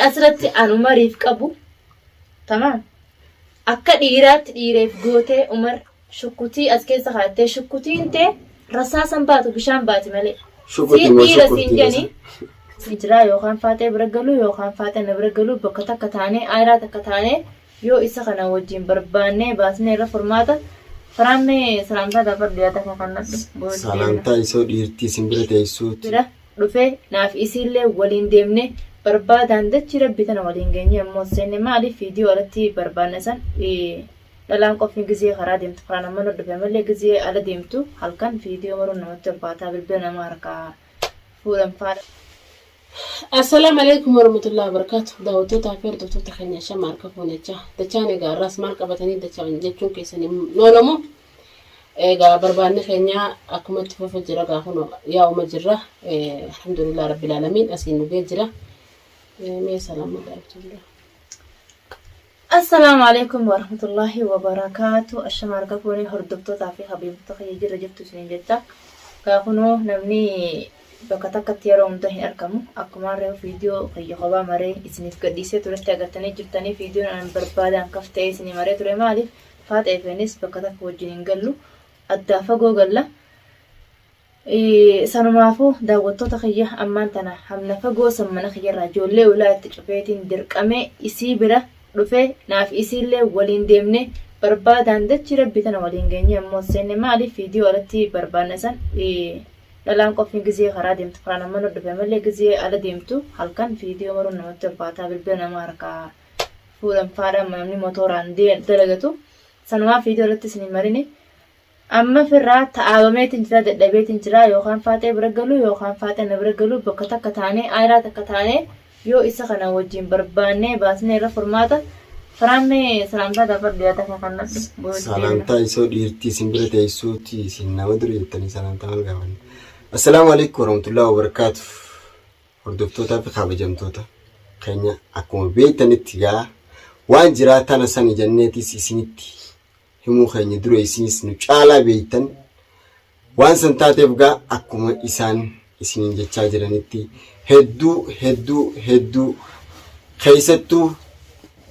asirratti an Umariif qabu tamaam akka dhiiraatti dhiireef gootee Umar shukkutii as keessa kaattee shukkutiin tee rasaasan baatu bishaan baati malee. Shukutii Siin moo dhiira siin shukurtii jedhanii si jiraa yookaan faaxee bira galuu yookaan faaxee na bira galuu bakka takka taanee aayiraa takka taanee yoo isa kana wajjin barbaannee baasnee irra furmaata firaammee salaamtaa gaafadhu yaada kee kan nadhu booddee Salaamtaa isoo dhiirtii isin bira teessuuti. bira dhufee naaf isiillee waliin deemne barbaadaan dachii rabbi tana waliin geenye ammoo seenne maaliif viidiyoo alatti barbaanne san dhalaan qofni gizee karaa deemtu karaan amma nu dhufe malee gizee ala deemtu halkan viidiyoo maruun namatti ulfaataa bilbila nama harkaa fuudhan faadha. Assalaamu alaikum warahmatullahi wabarakatuh. Daawwattootaa fi hordoftoota keenya shama harka fuunechaa. Dachaan egaa har'aas maal qabatanii dachaan jechuun keessan hin oolamu. Egaa barbaanni keenya akkuma itti fufa jira gaa kun yaa'uma jirra. Alhamdulillah rabbil aalamiin asiin dhugee jira. Mee salaama dhaabtu. Assalaamu alaikum warahmatullahi wabarakaatu. Ashama harka fuunee hordoftootaa fi kabajamtoota kiyya jirra jirtu isiniin jecha. Gaa kunoo namni bakka takkatti yeroo hunda hin argamu. Akkuma reefu viidiyoo kiyya kophaa maree isiniif gadhiisee turetti agartanii jirtanii viidiyoon an barbaadaan kaf ta'ee isinii maree ture maaliif faaxee feenis bakka takka wajjin hin gallu addaa fagoo galla. Sanumaafuu daawwattoota kiyya ammaan tana hamna fagoo san mana kiyyarraa ijoollee ulaa itti cufeetiin dirqamee isii bira dhufee naaf isiillee waliin deemne barbaadaan dachii rabbi tana waliin geenye ammoo seenne maaliif viidiyoo alatti barbaanne san dhalaan qofni gizee karaa deemtu karaan amma nu dhufe malee gizee ala deemtu halkan viidiyoo maruun namatti ulfaataa bilbila nama harkaa fuudhan faadha namni motoraan dalagatu sanumaaf viidiyoo irratti isin hin marini Amma firraa ta'aabameetiin jira dadhabeetiin jira yookaan faaxee bira galuu yookaan faaxee na bira galuu bakka takka taanee aayiraa takka taanee yoo isa kana wajjin barbaannee baasnee irra furmaata firaammee salaamtaa gaafadhu yaada kee kan nadhu booddee Salaamtaa isoo dhiirtii isin bira teessuuti isin nama dura jettanii salaamtaa maal gaafanne. Assalaamu alaikum warahmatullahi wabarakatuh. Hordoftootaa fi kabajamtoota keenya akkuma beektanitti gaa waan jiraa tana sani jenneetis isinitti himuu keenya dura isinis nu caalaa beektan waan san taateef gaa akkuma isaan isiniin jechaa jiranitti hedduu hedduu hedduu keessattuu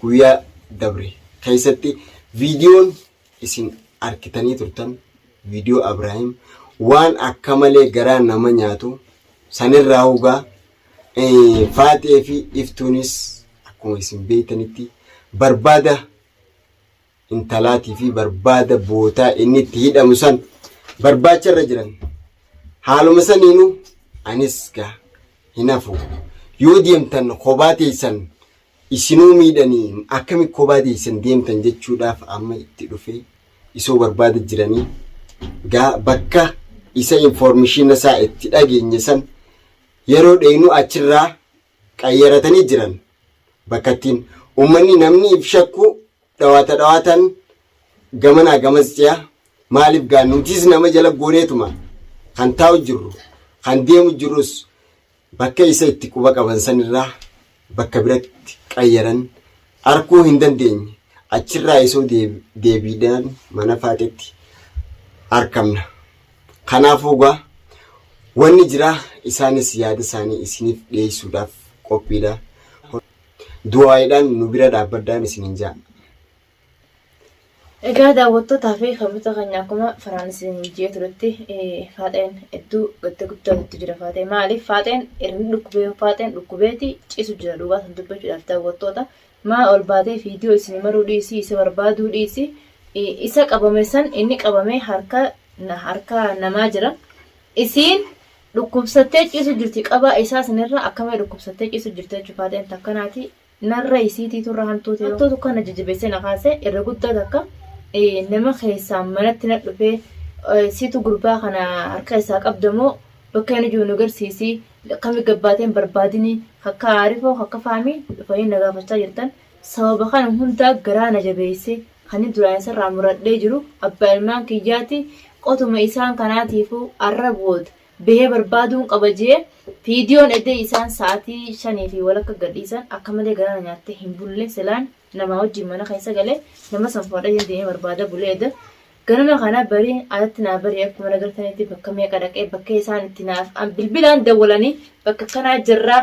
guyyaa dabre keessatti viidiyoon isin arkitanii turtan viidiyoo Abrahiim waan akka malee garaa nama nyaatu sanirraa hugaa faaxee fi iftuunis akkuma isin beektanitti barbaada intalaatii fi barbaada bootaa inni itti hidhamu san barbaacha irra jiran. Haaluma saniinuu anis gaa hin hafu. Yoo deemtan kophaa teessan isinuu miidhanii akkami kophaa teessan deemtan jechuudhaaf amma itti dhufee isoo barbaada jiranii gaa bakka isa informishiina isaa itti dhageenye san yeroo dheeynu achirraa qayyaratanii jiran bakka ittiin ummanni namni if shakku dhawaata dhawaataan gamanaa gamas ce'a maaliif gaa nutis nama jala gooneetuma kan taa'u jirru kan deemu jirrus bakka isa itti quba qaban sanirraa bakka biratti qayyaran arkuu hin dandeenye achirraa isoo deebiidhaan mana faaxetti arkamna. Kanaafuu gaa wanni jira isaanis yaada isaanii isiniif dhiyeessuudhaaf qophiidha. Du'aayiidhaan nu bira dhaabbadhaan isiniin ja'a. Egaa daawwattootaa fi kabajamtoota keenya akkuma faraan isin ji'ee turetti faaxeen hedduu gadda guddaatu jira faaxee maaliif faaxeen irni dhukkubee faaxeen dhukkubeeti ciisu jira dhugaa san dubbachuudhaaf daawwattoota maa ol baatee viidiyoo isin maruu dhiisi isa barbaaduu dhiisi isa qabame san inni qabamee harka harka namaa jira isiin dhukkubsattee ciisu jirti qabaa isaa sanirra akkamii dhukkubsattee ciisu jirti jechuudha faaxeen takkanaati narra isiitiitu irra hamtuu ta'e. Hattuutu kana jajjabeessee na kaase irra guddaa takka nama keessaa manatti na dhufee situ gurbaa kana harka isaa qabda moo bakka inni jiru nu garsiisi kami gabbaateen barbaadini kakka aarifoo kakka faamii dhufanii na gaafachaa jirtan sababa kana hundaa garaa na jabeesse kan duraan isarraa muradhee jiru abbaa ilmaan kiyyaati qotuma isaan kanaatiifuu arra booda bahee barbaaduun qaba jee viidiyoon edee isaan sa'aatii shanii fi walakka gadhiisan akka malee garaa na nyaattee hin bulle silaan namaa wajjin mana keessa galee nama san fuudhee deemee barbaada bulee eda ganama kana barii alatti naa barii akkuma nagartanitti bakka meeqa dhaqee bakka isaan itti naaf bilbilaan dawwalanii bakka kanaa jirraa.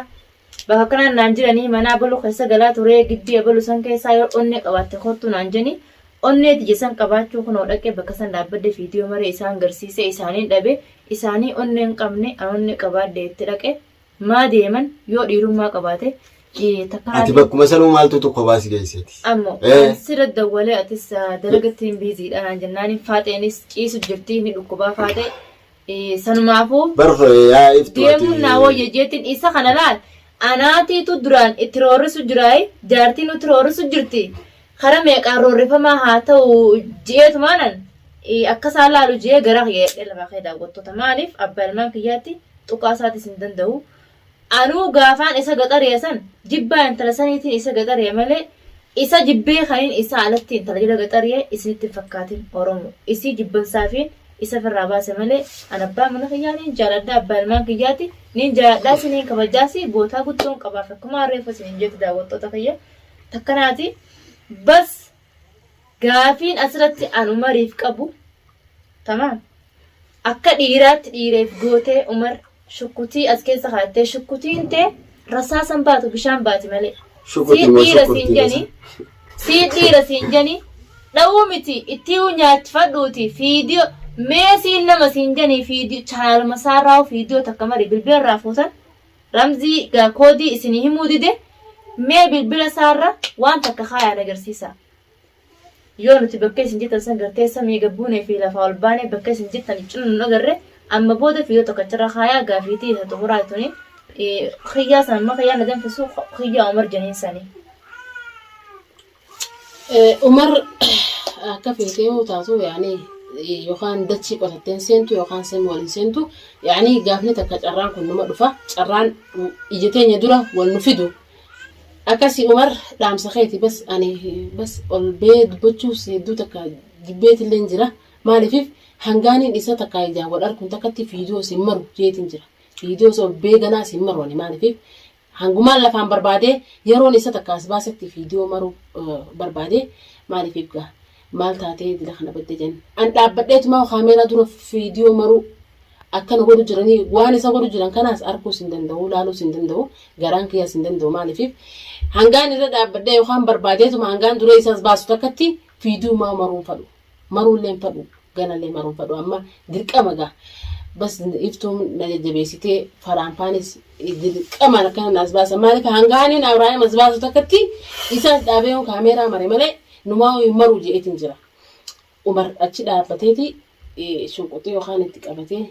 Bakka akkanaan naan jiranii mana abalu keessa galaa turee gibbii abalu san keessaa yoo onnee qabaatte kottu naan jeni onnee tiyya san qabaachuu kunoo dhaqe bakka san dhaabbadhe fiidiyoo maree isaan garsiise isaaniin dhabe isaanii onnee hin qabne an onnee qabaadhe itti dhaqe maa deeman yoo dhiirummaa qabaate Ati bakkuma sanuu maaltu tokko baasi geesseeti. Ammo sirra dawwalee atis dalagatti hin biiziidha naan jennaaniin faaxeenis ciisu jirti ni dhukkubaa faaxee Sanumaafuu Bar yaa iftu ati. deemuun naa wayya jeetiin isa kana laal anaatiitu duraan itti roorrisu jiraayi jaartiin nutti roorrisu jirti kara meeqaan roorrifamaa haa ta'u je'eetumaanan akka isaan laalu je'ee gara kiyya jedhee lafaa kee daawwattoota maaliif abbaa ilmaan kiyyaatti tuqaa isaatis hin danda'u Anuu gaafaan isa gaxari'e san jibbaa intala saniitiin isa gaxari'e malee isa jibbee kanin isaa alatti intala jala gaxari'e isinitti hin fakkaatin oromo isii jibbansaafiin isa firraa baase malee an abbaa mana kiyyaa niin jaaladha abbaa ilmaan kiyyaati niin jaaladhaasi niin kabajaasi bootaa guddoon qabaaf akkumaa reefu isinin jeetti daawwattoota kiyya takkanaati bas Gaafiin asirratti an Umariif qabu tamaam akka dhiiraatti dhiireef gootee Umar shukkutii as keessa kaattee shukkutiin tee rasaasan baatu bishaan baati malee. Shukutii Siin moo dhiira siin shukurtii jani siin dhiira siin jani dhawuu miti ittiiuu nyaachifadhuuti fiidiyoo mee siin nama siin jani fiidiyoo chaanaaluma saarraa fiidiyoo takka mari bilbila irraa fuutan Ramzii gaa koodii isinii himuu dide mee bilbila isaarra waan takka kaayaa na garsiisaa. Yoo nuti bakka isin jirtan san gartee samii gad buunee fi lafaa ol baanee bakka isin jirtan cina nun agarre amma booda fiidoo tokko achirra kaayaa gaafiitii isa xumuraa tuni kiyyaa san amma kiyyaa na danfisu kiyyaa Umar janiin sanii. Umar akka feetee yoo taatu yaani yookaan dachii qotatteen seentu yookaan samii waliin seentu yaani gaafni takka carraan kun numa dhufa carraan ija teenya dura wal nu fidu akkasii Umar dhaamsa keeti bas ani bas ol bee dubbachuus hedduu takka jibbeetillee jira maaliifif hangaaniin isa takka ijaan wal arguun takkatti fiidoo sin maru jeetiin jira fiidoo ol bee ganaa sin maru ani maaliifif Hangumaan lafaan barbaadee yeroon isa takka as baasetti fiidiyoo maruu barbaade maaliif egaa maal taatee dila kana badde jen an dhaabbadheetumaa kaameeraa dura fiidiyoo maruu akkana godhu jiranii waan isa godhu jiran kanaas arguus hin danda'u laaluus hin danda'u garaan kiyyaas hin danda'u maaliif hangaan irra dhaabbadhee yookaan barbaadeetuma hangaan dura isaas baasu takkatti fiidiyoo maruun fadhu Maruullee hin fadhu ganallee maruu hin fadhu amma dirqama gaa bas iftuun na jajjabeessitee faraan faanis dirqamaan akkana naas baasa maaliif hangaaniin Abrahaam as baasu takkatti isaas dhaabee yoon kaameeraa mare malee numaa hin maruu je'eetiin jira. Umar achi dhaabbateeti shuquxii yookaan itti qabatee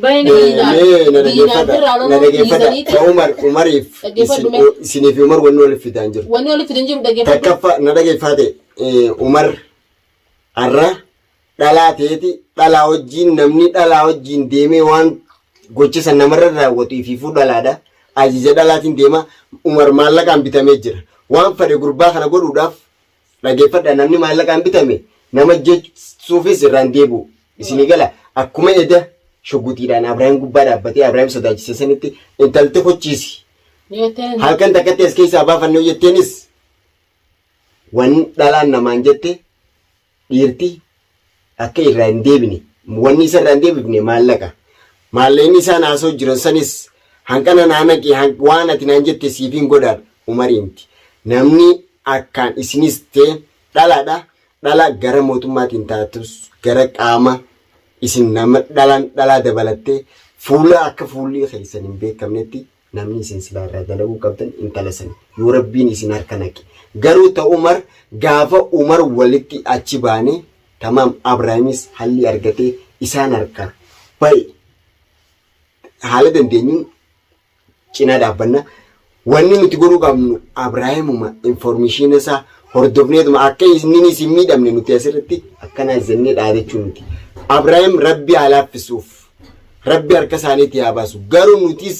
Bayni Mee na diinaan dhageeffadha. firraa Na loluu dhageeffadha. dhiisaniiti Ka Umar Umariif dhaggeeffadhu isin mee isinii fi Umar wanni waliif fidaan jiru. wanni walitti fidan jiru dhaggeeffadhu. Takkaffaa na dhageeffate Umar har'a dhalaa ta'eeti dhalaa wajjin namni dhalaa wajjin deemee waan gocha san namarra raawwatu ifiifuu dhalaadha. Ajaja dhalaatiin deema Umar maallaqaan bitamee jira. Waan fedhe gurbaa kana godhuudhaaf Dhageeffadhaa namni maallaqaan bitame nama jechuufis irraan deebi'u. Isinii gala akkuma eda shugguxiidhaan Abrahaam gubbaa dhaabbatee Abrahaam sodaachise sanitti intalti kuchiisi. Jeetteen Halkan takkatti as keessaa baafanne yoo jetteenis wan dhalaan namaan jette dhiirti akka irraa hin deebine wanni isa irraa hin deebifne maallaqa. Maallaqni isaan haasa'u jiran sanis hanqana naa naqi waan ati naan jette siifin godhaadha Umarii miti. Namni akkaan isinis ta'e dhalaadha dhala gara mootummaatiin taatus gara qaama isin nama dhalaan dhalaa dabalattee fuula akka fuulli keessan hin beekamnetti Namni isin silaa irraa dalaguu qabdan intala sani. Yoo rabbiin isin harka naqe. Garuu ta Umar gaafa Umar walitti achi baane tamaam Abraahimis halli argatee isaan harkaa ba'e haala dandeenyuun cinaa dhaabbanna. Wanni nuti godhuu qabnu Abraahimuma informishiina isaa hordofneetuma akka inni isin miidhamne nuti asirratti akkanaa jennee dhaadachuu miti. Abraahim rabbi haa laaffisuuf. Rabbi harka isaaniitii haa baasu. Garuu nutis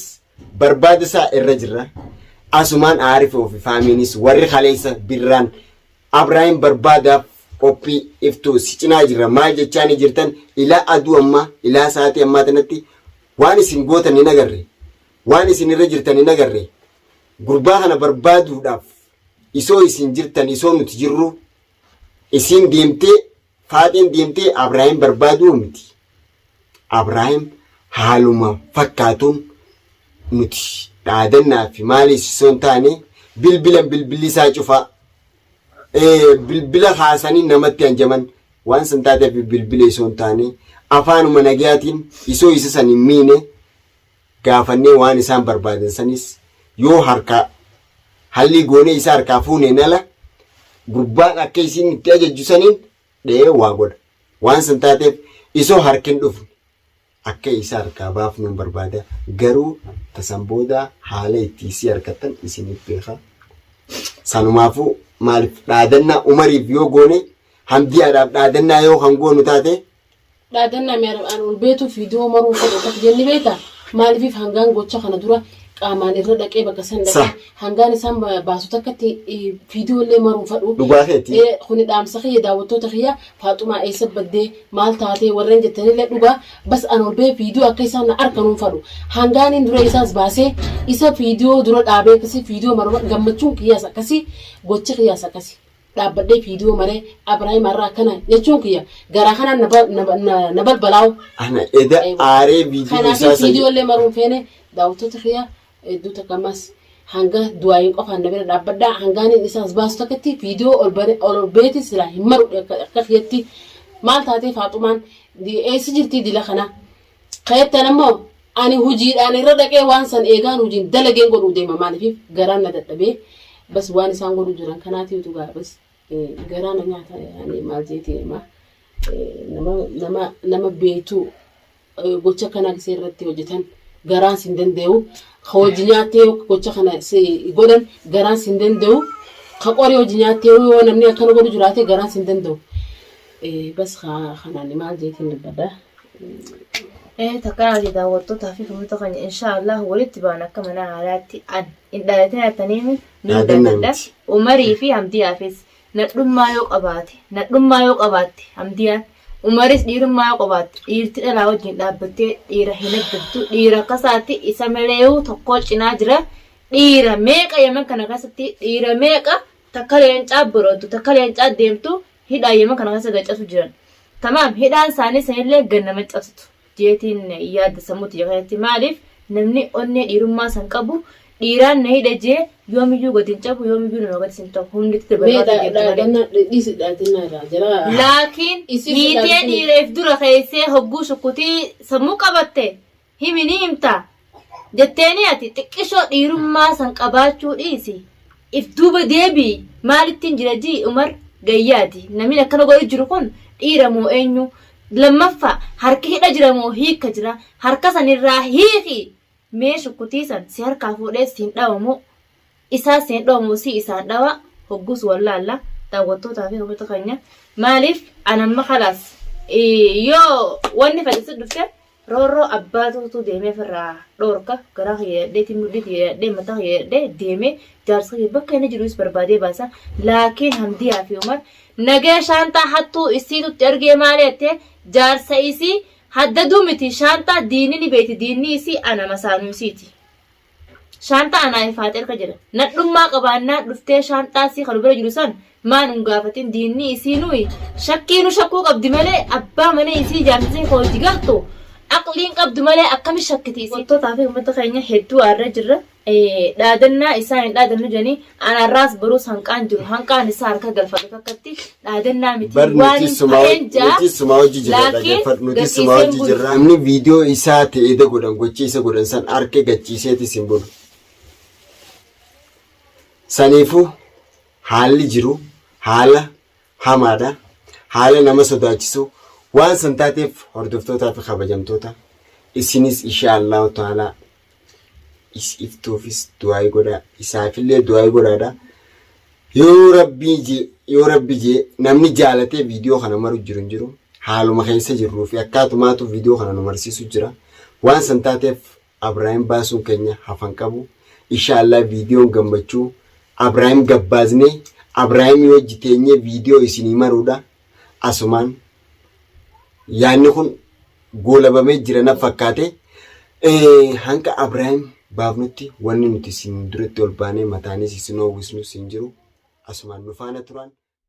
barbaada isaa irra jirra. Asumaan Aarifoo fi faamiinis warri kaleessa birraan Abraahim barbaadaaf qophii iftuu si cinaa jirra. Maal jechaanii jirtan ilaa aduu ammaa ilaa sa'aatii ammaa tanatti waan isin gootan hin agarre. Waan isin irra jirtan hin agarre. Gurbaa kana barbaaduudhaaf isoo isin jirtan isoo nuti jirru isiin deemtee Faaxeen deemtee Abraahim barbaaduu miti. Abraahim haaluma fakkaatuun nuti Dhaadannaa fi maaliis osoo hin taane bilbilan bilbilli isaa cufaa. Bilbila kaasanii namatti hanjaman waan san taateef bilbila osoo hin taane afaanuma nagayaatiin isoo isa san hin miine gaafannee waan isaan barbaadan sanis yoo harkaa hallii goonee isa harkaa fuuneen ala gurbaan akka isiin itti ajajju saniin dha'ee waa godha. Waan san taateef isoo harki hin dhufne akka isa harkaa baafnuun barbaada. Garuu tasan booda haala itti isii harkattan isiniif beeka. Sanumaafuu maaliif dhaadannaa Umariif yoo goone Hamdiyaadhaaf dhaadannaa yoo kan goonu taate Dhaadannaa mi an ol beetu viidiyoo maruu fedhu akkas jenni beektaa? Maaliif hangaan gocha kana dura qaamaan irra dhaqee bakka san dhaqee hangaan isaan baasu takkatti viidiyoo illee maruu fedhu. Dhugaa keeti. Kuni dhaamsa kiyya daawwattoota kiyya Faaxumaa eessa baddee maal taatee warreen jettanillee dhugaa bas an ol bee viidiyoo akka isaan na arkanuun fedhu. Hangaaniin dura isaas baasee isa viidiyoo dura dhaabee akkasii viidiyoo maruu gammachuun kiyyaas akkasii gochi kiyyaas akkasii. Dhaabbadhee viidiyoo maree Abraahim har'a akkana jechuun kiyya garaa kanaan na ba- na na- na balbalaa'u. Ana eda aaree viidiyoo Kanaafuu isaa san viidiyoo illee maruun feene daawwattoota kiyya hedduu takka ammas hanga du'aayin qofaan na bira dhaabbadhaa hangaan inni isaas baasu takkatti viidiyoo ol bane ol ol beeti silaa hin maru akka akka kiyyatti maal taatee Faaxumaan di- eessa jirtii dila kana kayettan ammoo Ani hujiidhaan irra dhaqee waan san eegaan hujiin dalageen godhuu deema maaliif garaan na dadhabee bas waan isaan godhuu jiran kanaatiitu gaa bas garaa na nyaata ani maal jeetii nama nama nama nama beektu gocha kanaa gisee irratti hojjetan garaan sin danda'u ka hojii nyaattee gocha kana si godhan garaan sin danda'u ka qorii hojii nyaattee yoo namni akkana godhu jiraate garaan sin danda'u bas kanaan maal jeetiin dubbadha. Ee takka ati daawwattootaa fi firmoota keenya inshaa Allah walitti baana akka mana haalaatti an hin dhaadatin attaniimi ni Dhaadannaa dhaadadha miti. Umarii fi Hamdiyaafis nadhummaa yoo qabaate nadhummaa yoo qabaatte Hamdiyaan Umaris dhiirummaa yoo qabaatte dhiirti dhalaa wajjin dhaabbattee dhiira hin addabdu dhiira akkasaatti isa maleeyuu tokkoo cinaa jira dhiira meeqa yaman kana keessatti dhiira meeqa takka leencaa borootu takka leencaa deemtu hidhaa yaman kana keessa gacasu jiran Tamaam hidhaan isaanii sanillee gad nama cabsitu jeetiin yaadda sammuu tiyya keessatti maaliif namni onnee dhiirummaa san qabu dhiiraan na hidhe jee yoomiyyuu gad hin cabu yoomiyyuu nama gad hin ta'u humni itti Mee dabalaa deemti malee. dhaadannaa dhiisi dhaadannaa irraa jira. Laakiin Isiis hiitee dhaadannaa. dhiira if dura keessee hogguu shukutii sammuu qabatte Himi ni himtaa? Jetteenii ati xiqqishoo dhiirummaa san qabaachuu dhiisi. If duuba deebi'i maalittiin jira ji'i Umar gayyaadi. Namni akkana godhu jiru kun dhiira moo eenyu? Lammaffaa harki hidha jira moo hiikka jira? Harka san irraa hiiki! Mee shukkutii san si harkaa fuudhee siin dhawa moo isaa siin dhawa moo si isaan dhawa? Hogguus wallaalla daawwattootaa fi hordoftoota keenya maaliif an amma kalaas yoo wanni fedhe si dhufte Roorroo abbaatuutu deemee ofirraa dhoorka garaa kiyya hidhadheetii mudhii kiyya hidhadhee mataa kiyya hidhadhee deemee jaarsa kiyya bakka inni jirus barbaadee baasa laakiin Hamdiyaa fi Umar nagee shaanxaa hattuu isiitutti argee maali jettee jaarsa isii haddaduu miti shaanxaa diinni ni beekti diinni isii ana masaanuu isiiti. Shaanxaa anaa hin faaxee harka jira. Nadhummaa qabaannaan dhuftee shaanxaa isii kan bira jiru san maan hin gaafatin diinni isii nuyi shakkii nu shakkuu qabdi malee abbaa mana isii jaarsa isii ka hojii galtu aqliin qabdu malee akkami shakkiti isii. Wattootaa fi uummata keenya hedduu aarree jirra. Dhaadannaa isaa hin dhaadannu jedhanii an har'aas boruus hanqaan jiru hanqaan isaa harka galfadhu takkatti dhaadannaa miti Bar waan nuti hin sumaa ta'een jaa nuti sumaa hojii jirra laakiin dhaggeeffadhu nuti sumaa gadhiiseen hojii bulu. jirra. Namni viidiyoo isaa ta'ee godhan gocha isa godhan san harka gachiiseeti sin bulu. Saniifuu haalli jiru haala hamaadha. Haala nama sodaachisu waan san taateef hordoftootaa fi kabajamtoota isinis insha Allahu ta'ala is iftuufis du'aayi godhaa isaafillee du'aayi godhaadha. Yoo rabbii jee yoo rabbi jee namni jaalatee viidiyoo kana maru jiru hin jiru haaluma keessa jirruu fi akkaatumaatu viidiyoo kana nu marsiisu jira. Waan san taateef Abraahim baasuun keenya hafan qabu. Inshaallah viidiyoon gammachuu Abraahim gabbaasnee Abraahim wajji teenyee viidiyoo isinii maruudha. Asumaan yaanni kun goolabamee jira na fakkaate. Hanga Abraahim baafnutti wanni nuti isin duratti ol baanee mataanis isin hoowwisnus hin jiru. Asumaan nu faana turaan.